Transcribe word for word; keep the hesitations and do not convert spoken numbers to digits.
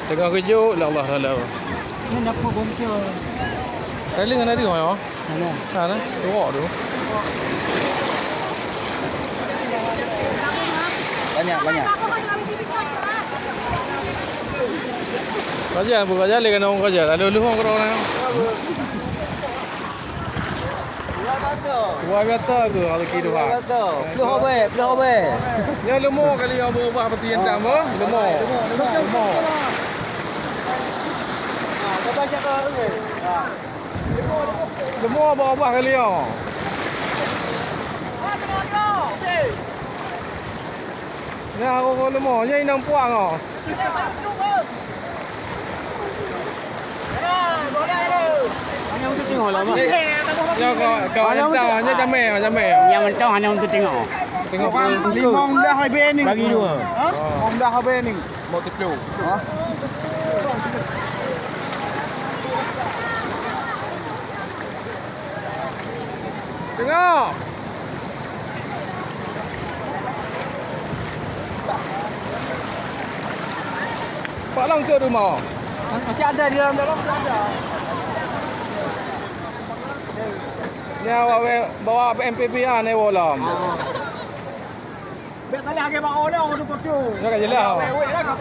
Teungoh geujok lé Allah Taala. Nyan dapur bongkor. Tali ngon ada mai, oh. Mana? Sana, tengok tu. Banyak, banyak. Raja, bu raja, lé kena orang raja. Lalu lu orang orang. Luar biasa tu rezeki Tuhan. Ploh obèe, ploh obèe. Ya, leumo kali yang berubah peti hitam, bah. Leumo. Leumo. Leumo berubah kali ya. Ya, aku leumo. Ya, inang puang, oh. Hanya untuk tengok lah, Bang. Ya, kau, kau Hanya entah, untuk hanya jamé, jamé. Yang mentong hanya untuk tengok. Tengok. Limong dah habis ni. Bagi dua. Ha? Limong dah habis ni. Mau tiga puluh. Ha? Tengok. Pak Long ke rumah? Masih ada di dalam, dalam masih ada. Ni awak weh, bawa M P P an, eh, bolam. Bek tadi lagi bak orang tu, tu. Jangan jelas. Weh, weh, dah, dah.